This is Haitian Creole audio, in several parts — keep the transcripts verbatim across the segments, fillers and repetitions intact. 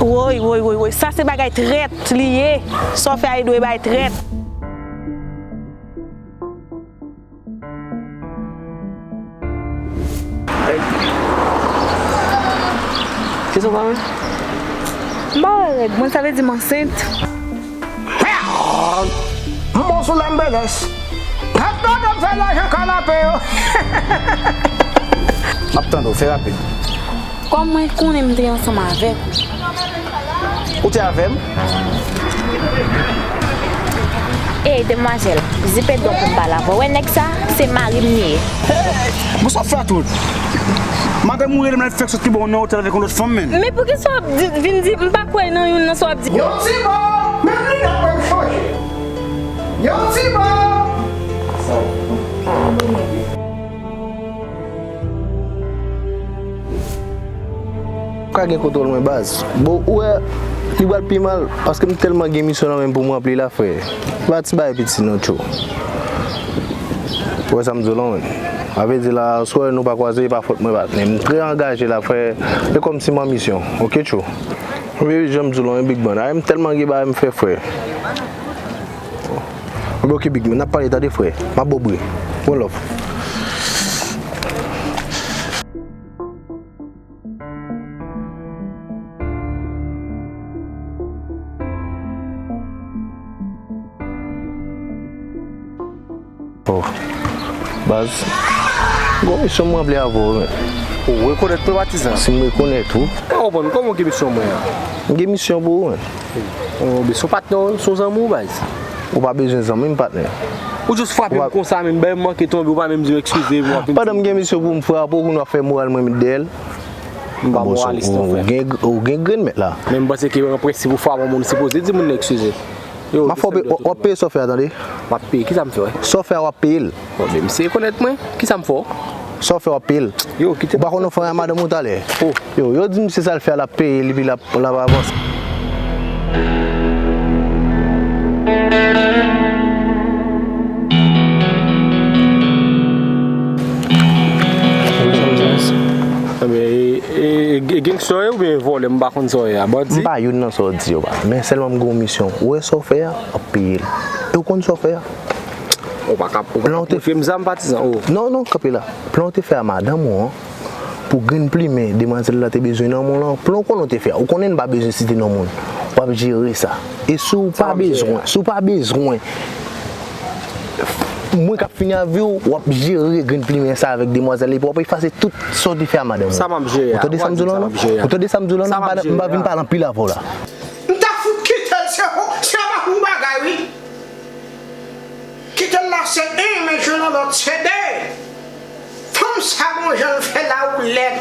Woy, woy, woy, woy, sa se bagay trèt li ye. Sa w fè a, li dwe bay trèt. Kisa w pa wè? M pa wè règ mwen, sa vle di m ansent. M bon sou lambelès. Gad gade m fè lajan kanape yo. M ap tande w, fè rapid. Kòm mwen konnen m te ansanm avèk ou. Ou te avè m? Ey, demwazèl, zipe do pou m pale avè w. Wè nèg sa, se mari m li ye. Hey! Bon, sa w fè a tou? Madanm ou rele m, l ap fè sòt li ba w nan otèl avèk yon lòt fanm, menn. Men poukisa w ap di, vin di, m pa kwè nan youn nan sa w ap di? Yon ti bò, menm linèt mwen m chanje. Yon ti bò. Ka gen kontwòl mwen, baz. Bon, ou wè, li pral pi mal, paske m tèlman gen misyon nan men m pou m ranpli la, frè. Pa ti bagay piti non, tjo. Ou wè sa m di w la, menn? Sa vle di la, si w wè nou pa kwaze, e pa fòt mwen, patnè. M trè angaje la, frè. E kòmsi m an misyon, oke, tjo? Wi, wi, jan m di w la, wi, Big Man. Ay, m tèlman gen bagay m fè, frè. Oke, Big Man, n ap pale, tande, frè. M ap ba w bri. One love. Oh. Baz, gon misyon m ranpli avè w, men. Ou rekonèt mwen, patizan? Si m rekonèt ou. M pa konprann, kòman w gen misyon mwen an? M gen misyon pou ou, men. Oh, men se yon patnè w, se yon zanmi w, baz. Ou pa bezwen zanmi m, patnè. Ou jis frape m konsa, men m bay m manke tonbe, ou pa menm di m eskize, ou ap vin di m. Pandan m gen misyon pou m frape w, kounye w ap fè moral mwen met dèyè l. M pa moralis non, frè. Ou gen, ou gen grenn mèt la. Men m panse ke an prensip ou frape yon moun, ou sipoze di moun nan eskize. Yo, m ap fè w peye, w ap peye sa w fè a, tande. M ap peye, kisa m fè, wè? Sa w fè a, w ap peye l. Bon, men misye rekonèt mwen, kisa m fè w? Sa w fè, w ap peye l. Yo, kite. Ou pa konn ou fè a madanm ou talè. Oh. Yo, yo di misye sa l fè a, l ap peye l, epi l ap, l ap avanse. Ebyen, e, e, e gangsta w ye oubyen vòlè, m pa konn sa w ye a, bandi? M pa youn nan sa w di yo, pa. Men sèlman m gen yon misyon. Ou wè sa w fè a, w ap peye l. E w konn sa w fè a? Ou pa ka, ou pa ka montre m zam, patizan, oh. Non, non, kanpe la. Plan w te fè a madanm ou an, pou grenn plimen demwazèl la te bezwen nan men w lan, plan w konnen w te fè a. Ou konnen n pa bezwen site non moun. W ap jere sa. E si w pa bezwen, si w pa bezwen mwen k ap fini ak vi w, w ap jere grenn plimen sa avèk demwazèl la, epi w ap efase tout sa w te fè a madanm ou. Sa m ap jere a. Ou tande sa m di w lan, non? Ou tande sa m di w lan, non? M pa, m pa vin pale anpil avè w la. M ta fout kite l, se, se pa pou bagay, wi. Kite l la se en, men jwenn yon lòt se de. Fanm sa gon jan l fè la woulèt.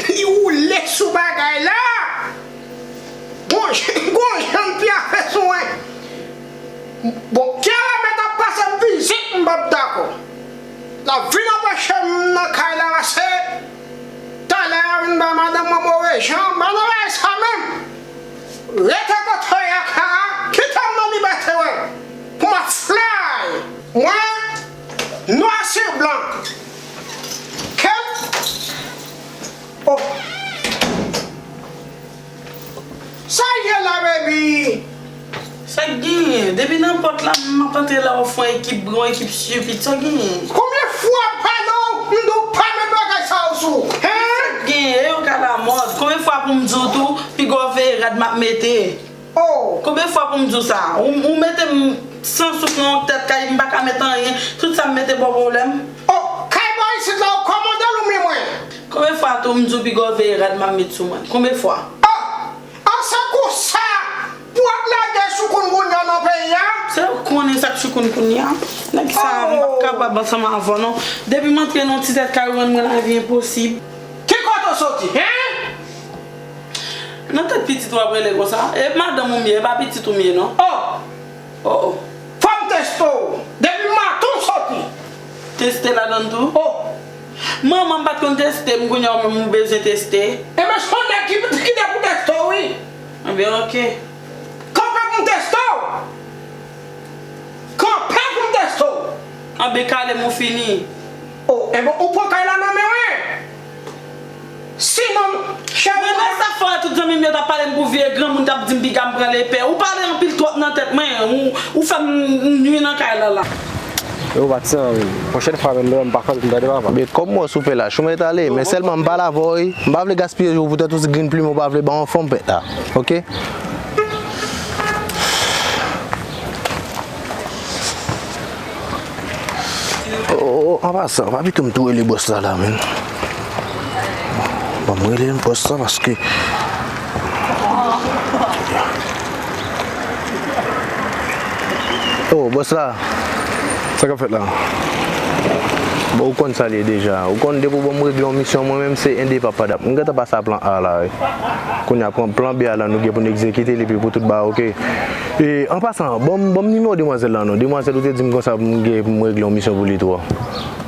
Li woule sou bagay la. Gon jan, gon jan l pyafe sou mwen. Bon, kilomèt ap pase m vizit, m p ap dakò. L ap vin anpeche m nan kay la, se talè a vin bay madanm mwen move jan, m pa nan bagay sa menm. Rete kote w ye a, Kara, kite m nan libète mwen. Pou m ap fly. Mwen, nwa si blan. Kèt. Oh. Sa ye la, baby? Sa k genyen? Depi nan pòt la, m ap antre la, w ap fè yon ekip, yon ekip stupid. Sa k genyen? Konbyen fwa m pale w, m di w pa met bagay sa yo sou ou? Hein? Sa k genyen? E yo ka lamòd. Konbyen fwa pou m di w tou, piga w veye rad m ap mete? Oh. Konbyen fwa pou m di w sa? Ou, ou mete m san souf nan yon tèt kay, m pa ka met anyen. Tout sa m mete ba w pwoblèm. Oh, kay bò isit la, ou kòmande l oubyen mwen? Konbyen fwa tou m di w piga w veye rad m ap met sou mwen? Konbyen fwa? Oh! An se konsa pou w ap lage choukounkounye w nan peyi a? Se ou konnen sa k choukounkounye a. Nèg sa a, m p ap kapab ansanm avè w non. Depi m antre nan yon ti tèt kay ou rann mwen lavi enposib. Ki kote w soti, hen? Nan tèt pitit w ap rele konsa? E madanm ou m ye, e pa pitit ou m ye non. Oh! Oh, oh. Fò m teste w. Depi maten w soti. Teste ladann tou? Oh. Manman m pa t konn teste m, kounye a ou menm ou bezwen teste? Enben, se yon nèg ki, ki te pou teste w, wi. Enben, oke. Kanpe pou m teste w. Kanpe pou m teste w. Anben, kale m ou fini. Oh, enben, ou pran kay la nan men w, wi. Sinon, cheri. Mwen, men sa fò a, tout zanmi m yo t ap Pale m pou vye granmoun k ap di m piga m pran lepè. Ou pale anpil twòp nan tèt mwen. Ou, ou fè m nwi nan kay la la. Yo, pati an, wi. Pwochèn fwa menm lè m pa konn tande papa. Men kòm mwen sou pè la, choumen t ale, men sèlman m pale avè w, wi. M pa vle gaspiye jou poutèt ou ti grenn plimen ou pa vle ban yon fanm pèt la. Oke? Oh, oh, oh, an pasan, pa pito m tou rele bòs la la, menn. Ban m rele bòs la paske. Oh, bòs la. Sa k ap fèt la? Bon, ou konn sa l ye deja. Ou konn depi w ban m regle yon misyon, mwen menm se ende papa dap. M gentan pase a plan A la, wi. Kounye a pran plan B a la, nou gen pou n egzekite l epi pou tout bagay oke. E, an pasan, ban m, ban m nimewo demwazèl la non. Demwazèl ou te di m konsa pou m gen pou m regle yon misyon pou li tou.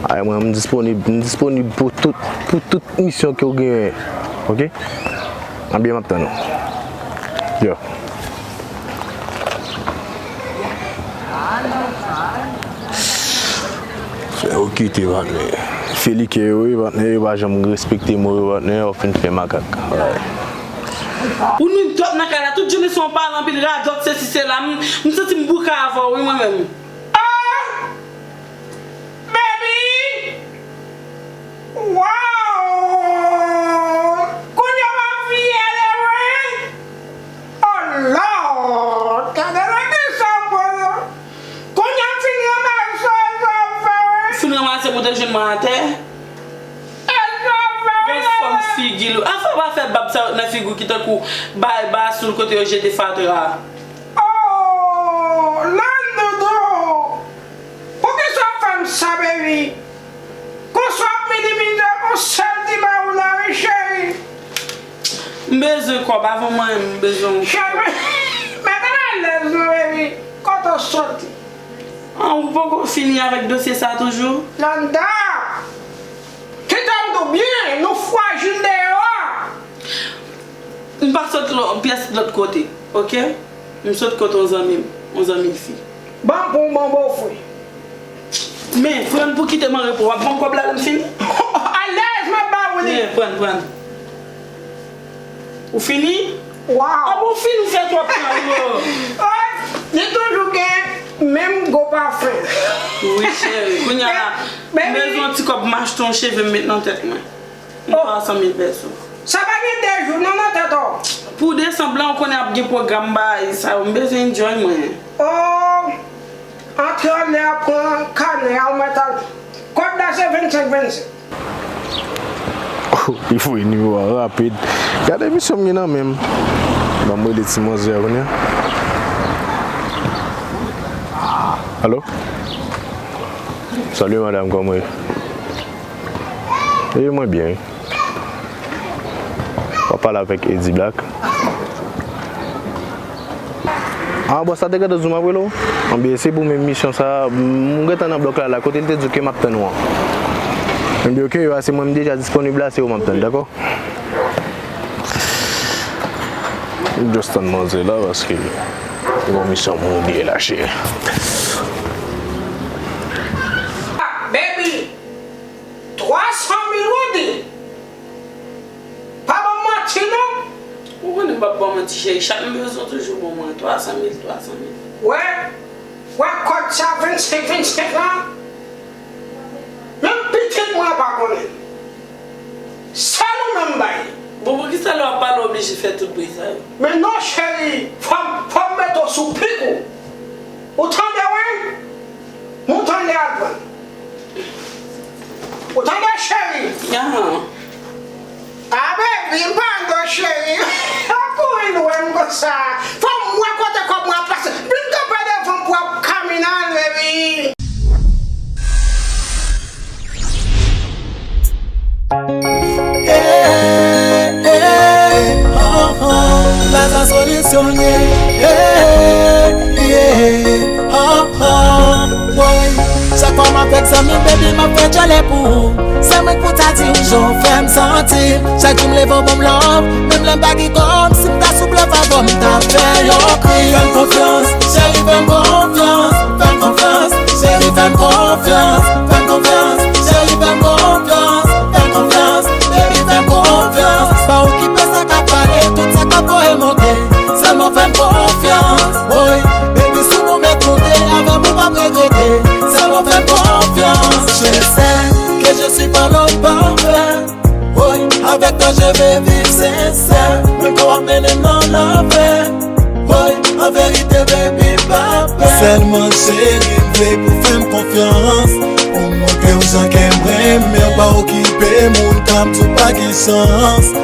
Ay, mwen, m disponib, m disponib pou tout, pou tout misyon ke w genyen. Oke? Anbyen, m ap tann ou. Yo. Fè yo kite, patnè. Felike yo, wi, patnè, yo pa janm respekte mo yo, patnè, yo fin fè makak. Alright. Ou nwi m twòp nan kay la, tout jounen se yon pale anpil radòt, sesi, sela, m, m santi m bouke avè w, wi, mwen menm. Ah! Baby! Wow! Kounye a w ap vyole mwen? Oh Lord! Gade nan kisa m pran la. Kounye a m fin ranmase sa w fè mwen. Fin ranmase m ou te jwenn mwen atè? E sa w fè mwen la? Gad fòm figi l. Afè w pa fè bab sa yo nan figi w ki tankou bay basoul kote yo jete fatra a. Oh, Landoudou! Poukisa w ap fè m sa, baby? Konsa w ap minimize yon sèl ti bagay ou la, wi, cheri. M bezwen kòb, avan m anyen, m bezwen w. Cheri, mete m alèz non, baby. Kote w soti? An, ou poko fini avèk dosye sa toujou? Landa! Kite m di w byen, nou frajil deyò a. M pa sot lò, pyès lòt kote, oke? M sot kote yon zanmi m, yon zanmi fi. Ban m pou m ban w bofre. Men, pran pou kite m an repo, w ap ban m kòb la lè m fini? Alèz, m ap ba ou li. Men, pran, pran. Ou fini? Wow. Ah bon, ou fini fè twòp tan, bro. Oh, li toujou gen menm gwo pafen. Wi, cheri. Kounye a, m bezwen yon ti kòb m achte yon cheve m met nan tèt mwen. Yon twa san mil pèso. Sa pa gen de jou non nan tèt ou? Pou desanm lan, ou konnen ap gen pwogram bagay sa yo. M bezwen enjoy mwen. Oh, antrè anlè a pran kanè al mèt al. Kòb la se vennsenk vennsenk. Oh, li voye nimewo a rapid. Gade misyon m gen nan men m. Ban m rele ti manzè a kounye a. Alo? Salut madame, kòman w ye? Wi, mwen byen, wi. W ap pale avèk Eddy Black. Ah, bòs la te gentan di w m ap rele w? Anben, se pou menm misyon sa a, m gentan nan blòk la, la, kote l te di w ke m ap tann ou an. Enben, oke, yo, se mwen m deja disponib la, se ou m ap tann, dakò? M just tann manzè la, paske gon misyon pou m bliye la, cheri. Baby, twa san mil ou di? Pa ban m manti non. Ou konnen m p ap ba w manti, cheri. Chak m bezwen w toujou ban mwen. Twa san mil, twa san mil. Wè, wè kòb sa vennsenk vennsenk lan. Menm pitit mwen pa konnen. Sèl ou menm bay. Bon, poukisa lè w ap pale w oblije fè tout bri sa yo? Men non, cheri, fò m, fò m mete w sou pik ou. Ou tande, wi? Mouton lè al pran. Ou tande, cheri? Ah, baby, m pa anndan, cheri. Ou kouri lwen m konsa. Fò m wè kote kòb mwen ap pase. Vin kanpe devan m pou w ap kaminal, baby. Hey, hey, oh, oh, lajan solisyon ye. Hey, yeah, oh, oh, woy. Chak fwa m avèk zanmi m, baby, m ap fè djòlè pou ou. Se mwen k pou ta di w jan w fè m santi. Chak jou m leve w ban m love, menm lè m pa gen kòb, si m ta sou blòf avè w, m ta fè yon krim. Fè m konfyans, cheri, fè m konfyans. Fè m konfyans, cheri, fè m konfyans. Fè m konfyans, cheri, fè m konfyans. Fè m konfyans, baby, fè m konfyans. Pa okipe sa k ap pale, tout sa k ap voye m Mennen m nan lafè. Woy, an verite, baby, pa pè. Sèlman cheri, m vle pou fè m konfyans. Pou m montre w jan ke m renmen w, pa okipe moun k ap di w pa gen chans.